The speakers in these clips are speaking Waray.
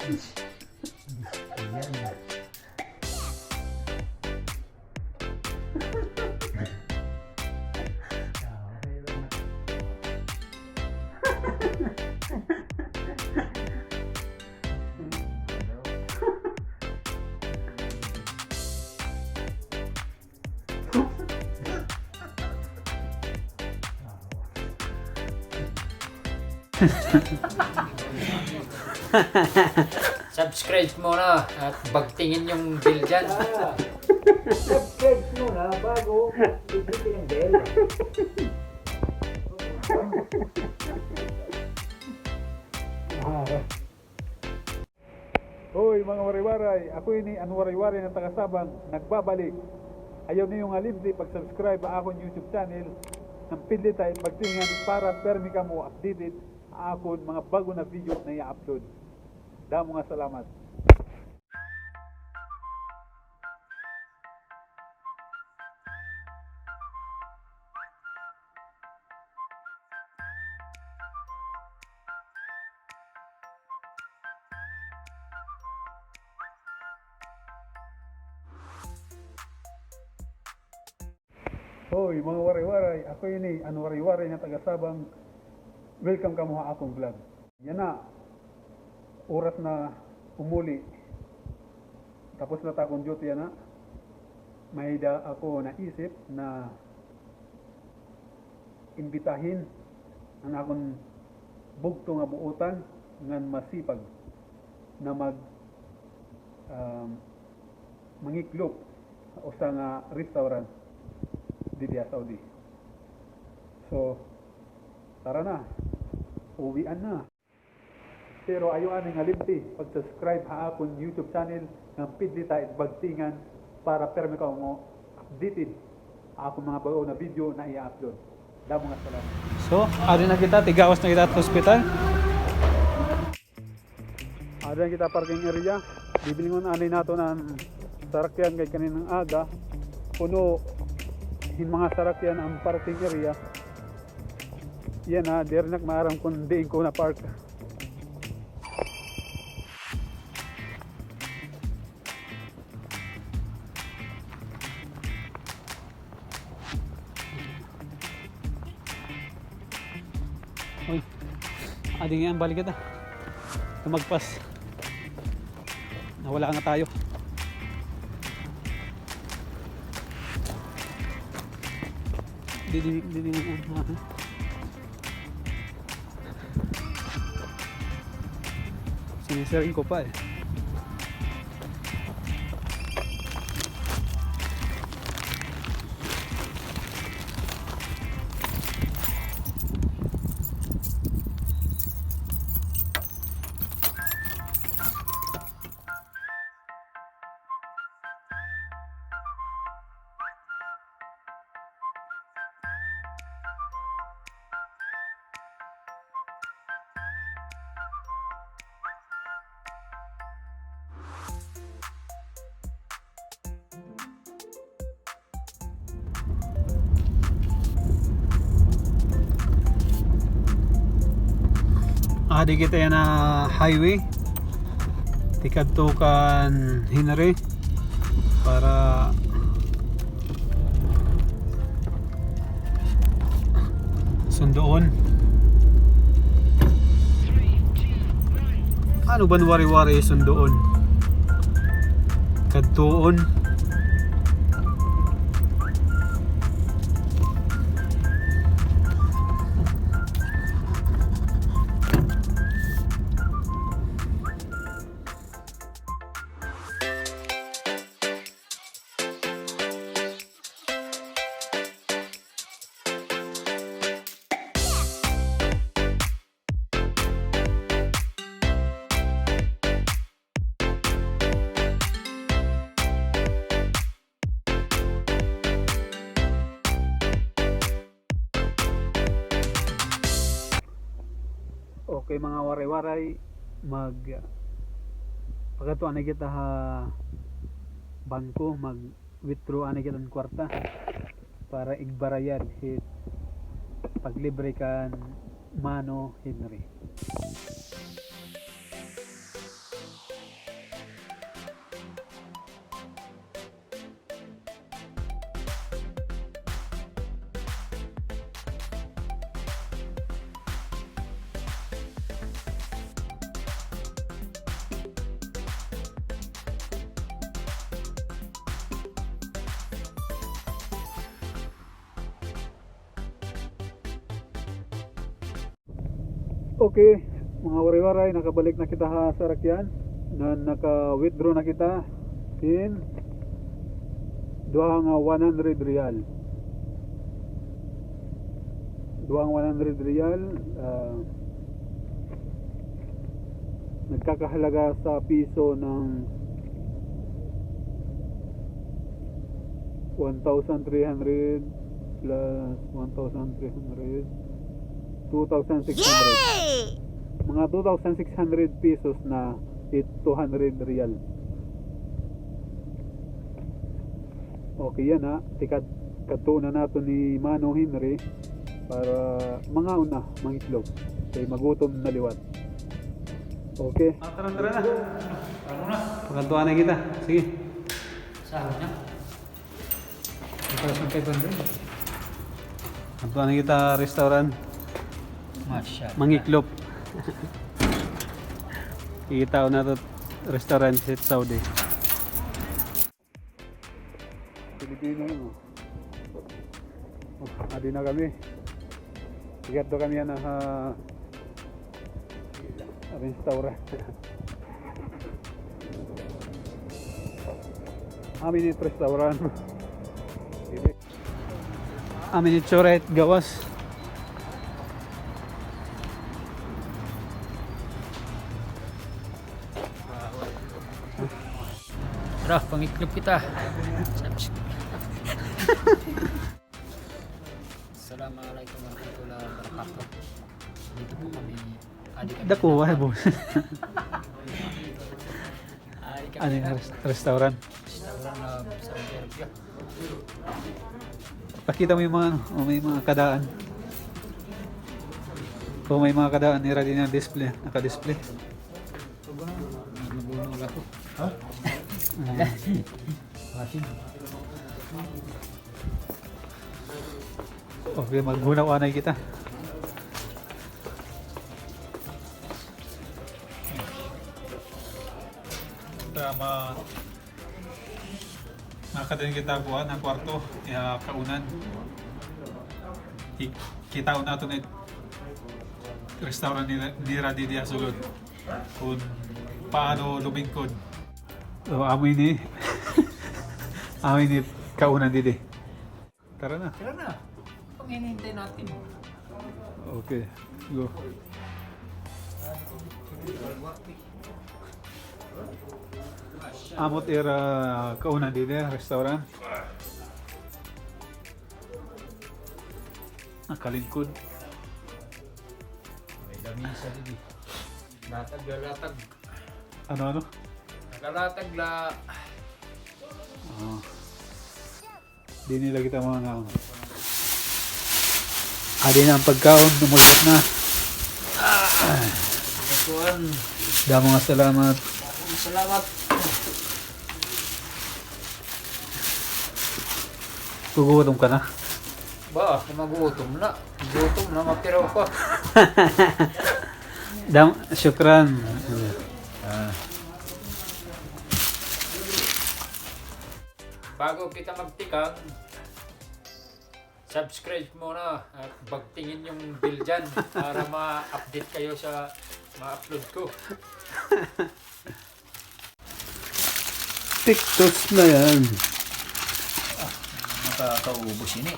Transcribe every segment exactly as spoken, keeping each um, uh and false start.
Ayan. Subscribe muna at bagtingin yung bell dyan. Ah, subscribe muna bago pindutin ang bell. Ah. Hoy, mga Waray-Waray! Ako ini an Waray-Waray na taga Sabang, nagbabalik. Ayaw niyo ngalimti pag-subscribe ha akon YouTube channel, ngan pidlita it bagtingan para pirmi kamo updated ha akon mga bag-o na video na i-upload. Damo nga salamat. Hoy, mga Waray-Waray, ako ini an Waray-Waray na taga Sabang. Welcome kamo ha akon vlog. Yana, oras na umuli. Tapos na it akon duty yana. May-ada ako naisip na imbitahin an akon bugto nga buotan ngan masipag na mag, um, mangiklop ha usa nga restaurant didi ha Saudi. So, tara na. Uwian na. Pero ayaw anay ngalimti pag-subscribe ha akon YouTube channel ngan pidlita it bagtingan para pirmi kamo updated ha akon mga bag-o na video na i-upload. Damo nga salamat. So, adi na kita, tigawas na kita ha hospital. Adi na kita parking area. Bibilingon anay naton an sarakyan kay kaninang aga, puno hin mga sarakyan an parking area. Yana, diri na ak maaram kon diin ko na-park. Uy, adi nga, balik kita. Tumagpas. Nawala nga tayo. Didi, didi, ah, ah. Sinisiring ko pa eh. Adi kita yana highway. Tikadto kan Henry para sundoon. Ano ba an Waray-Waray sundoon? Kadtuon. Okay, mga Waray-Waray, mag, pakadto anay kita ha bangko, mag-withdraw anay kita hin kwarta para igbarayad hit paglibre kan Mano Henry. Okay, mga waray-waray, nakabalik na kita ha sarakyan. Na, naka-withdraw na kita hin duha nga one hundred riyal. Duha nga one hundred riyal, ah, nagkakahalaga sa piso ng one thousand three hundred plus one thousand three hundred, two thousand six hundred. Yay! Mga two thousand six hundred pesos na it two hundred riyal. Okay yana, ha. Tikad, kadtuon na naton ni Mano Henry para mangaon na, mangitlog. Kay magutom na liwat. Okay. Ah, tara, tara na. Ano na? Pagkadtuan na kita. Sige. Sahod na. Two thousand five hundred. Adto na kita restaurant. Masya Allah. Mangiklop. Kikitaon nato restaurant sa Saudi. Pilipino, no? Oh, adi na kami. Igadto kami yana ha restaurant. Amin it restaurant. Amin it itsura it gawas. Tara, pangiklop kita. Assalamualaikum warahmatullahi wabarakatuh. Dito po kami. Adi kami. Dako, ay, boss. Adi kami. Ano yung rest-, restaurant? Restaurant na Saudi Arabia. Pakita mo yung mga, ano, o may mga kadaan. Kung may mga kadaan, nira din ang display, naka-display. Ha? Okay, maghunaw anay kita. Tama. Nakadin kita kuan, ha kwarto, iya kaunan. Ki-, kitaon naton it restaurant nira, nira didi ha sulod. Kun paano lumingkod. So, amo ini. Amo ini kaunan didi. Tara na. Tara na. Panghinihintay natin. Okay, go. Amo it ira kaunan didi, restaurant. Nakalingkod. May lamisa didi. Latag la, latag. Ano, ano? Nakalatag la. Oh. Dinhi la kita mangaon. Adi na an pagkaon, namulkot na. Ah, kuan. Damo nga salamat. Salamat. Gugutom ka na? Ba, magutom na. Gutom na, matiraw pa. Dam-, shukran. Ah. Bago kita magtikang, subscribe muna at bagtingin yung bell dyan para ma-update kayo sa ma-upload ko. Tiktos na yan. Ah, makakaubos ini.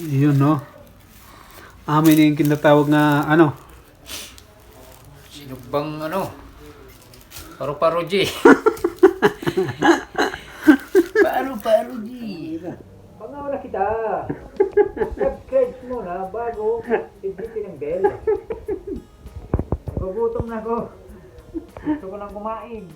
Yun, no? Amo ini an ginatawag nga, ano, Sinugbang ano? Paru-paro G. Paru-paro G. Pangaon na kita. Subscribe muna bago pindutin ang bell. Nagugutom na ako. Gusto ko nang kumain.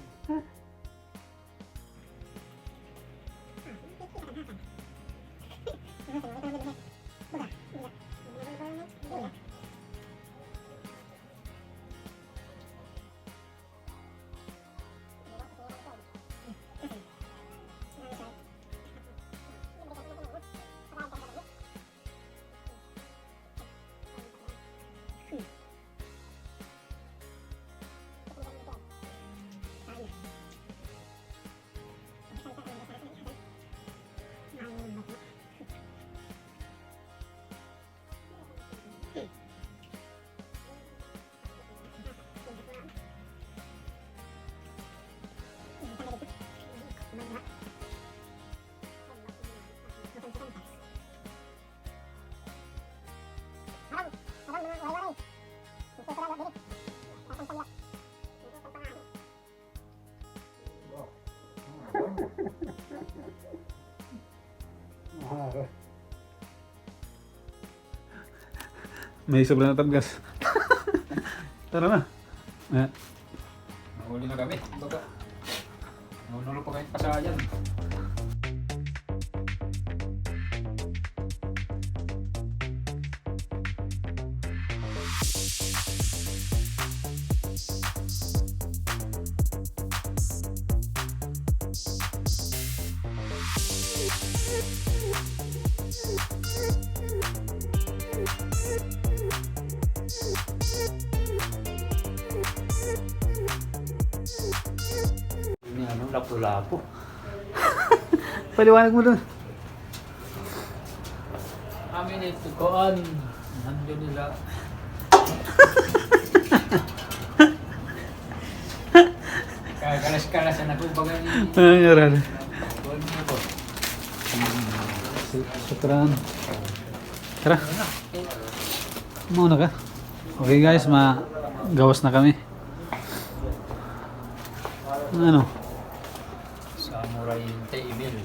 May sobra na ta gas. Tara na. Eh. Nahuli na kami. Baga. Nahuli pa kami pasayan. Ini ano, lapu-lapu. Paliwanag mo dun. Amin ito, kuan. Nandiyo nila. Kakalas-kalas na ako, baga ni. Ay, aral. Kuan mo ko. Su-, sutran. Tara. Mauna ka? Okay, guys, ma-, gawas na kami. Ano? Samurai table.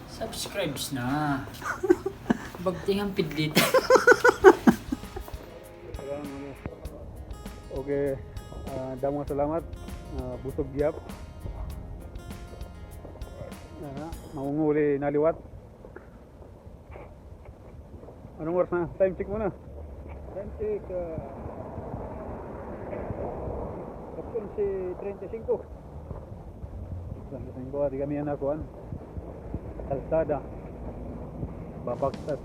Subscribes na. Bagting an pidlit. Okay, ah, damo nga salamat. Ah, busog gihap. Ah, mangunguli na liwat. Anong oras na? Time check muna. Time check, ah, alas onse treinta y cinco. Alas onse treinta y cinco, di kami na kuan. Kalsada. Babaksat.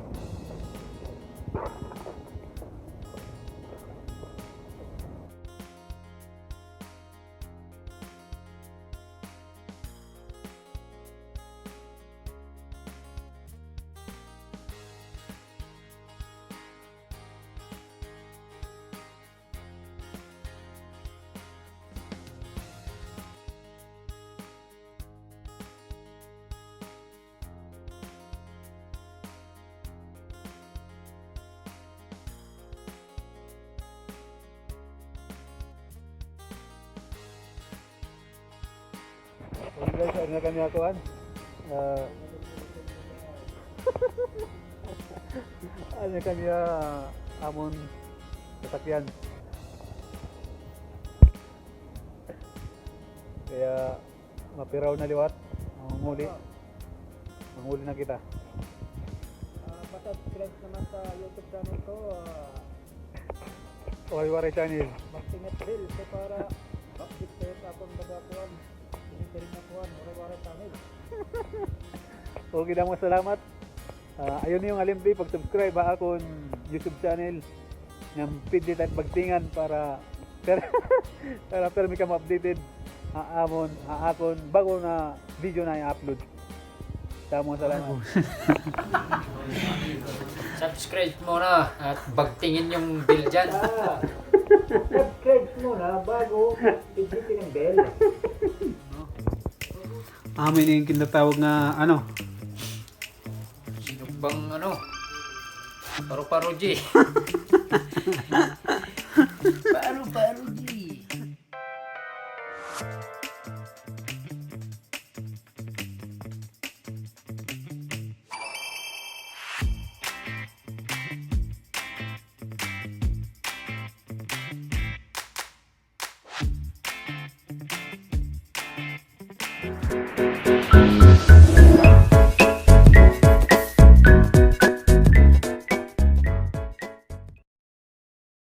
Okay, guys, ano na kami ako, an? Ah, ano na kami, ah, amon sasakyan. Kaya, mapiraw na liwat. Manguli. Manguli na kita. Ah, pa-subscribe naman sa YouTube channel ko, ah, Waray-Waray Channel. Magtingat bell kay para update kayo sa akong mga kuwan. Hindi ka rin nakuha, Waray-Waray Channel. Okay, damo nga salamat. Ah, ayaw niyo nga kalimti pag-subscribe ha akon YouTube channel nga Pidlit it Bagtingan para, para, para pirmi kamo updated ha amon, ha akon bag-o nga video nga i-upload. Damo nga salamat. Subscribe muna at bagtingin yung bell dyan. Ah, subscribe muna bago pindutin ang bell. Amo ini an ginatawag nga, ano? Sinukbang, ano? Paru-paro G. Paru-paro G.